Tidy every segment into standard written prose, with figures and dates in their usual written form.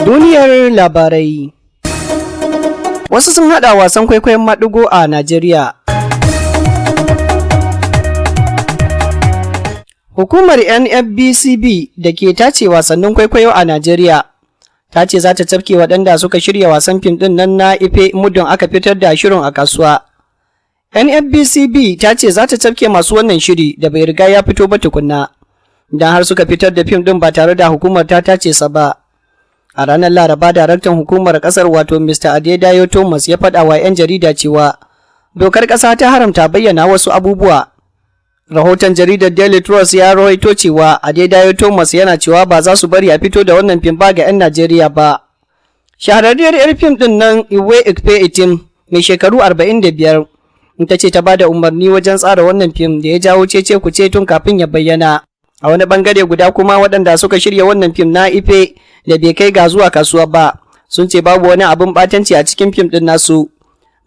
Duniyar labarai. Wasu sun haɗa wasan kwaikwayon maɗigo a Najeriya. Hukumar NFBCB da ke tace wasannin kwaikwayo a Najeriya ta ce za ta tafke waɗanda suka shirya wasan fim ɗin nan na Ife muddin aka fitar da shirin a kasuwa. NFBCB ta ce za ta tafke masu wannan shiri da bai riga ya fito ba tukunna, idan har suka fitar da fim ɗin ba tare da hukumar ta tace sa ba. A ranar Laraba, daraktan hukumar ƙasar, wato Mr. Adedayo Thomas, ya faɗa wa 'yan jarida cewa dokar ƙasa ta haramta bayyana wasu abubuwa. Rahoton jaridar Daily Trust ya rawaito cewa Adedayo Thomas yana cewa ba za su bari a fito da wannan fim ba ga 'yan Najeriya ba. Shahararriyar 'yar fim ɗin nan, Iwe Ikpe Itim, mai shekaru 45, ita ce ta ba da umarni wajen tsara wannan fim da ya jawo cece kuce tun kafin ya bayyana. A wani bangare guda kuma, waɗanda suka shirya wannan fim na Ife da bai kai ga zuwa kasuwa ba sun ce babu wani abin batanci a cikin fim ɗin nasu.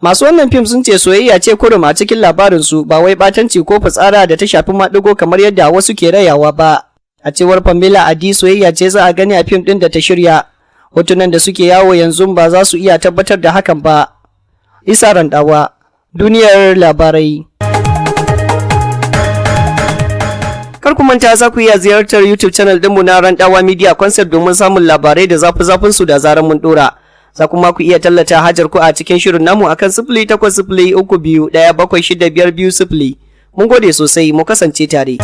Masu wannan fim sun ce soyayya ce kurum a cikin labarinsu, ba wai batanci ko fitsara da ta shafi maɗigo kamar yadda wasu ke rayawa ba. A cewar Pamela Adi, soyayya ce za a gani a fim ɗin da ta shirya. Hotunan da suke yawo yanzu ba za su iya tabbatar da hakan ba. Isa Randawa, duniyar labarai. Kar ku manta, za ku iya ziyartar YouTube channel ɗinmu na Randawa Media Concept domin samun labarai da zafi-zafin su da zarar mun ɗora. Za kuma ku iya tallata hajar ku a cikin shirin namu akan 08032176520. Mun gode sosai, mu kasance tare.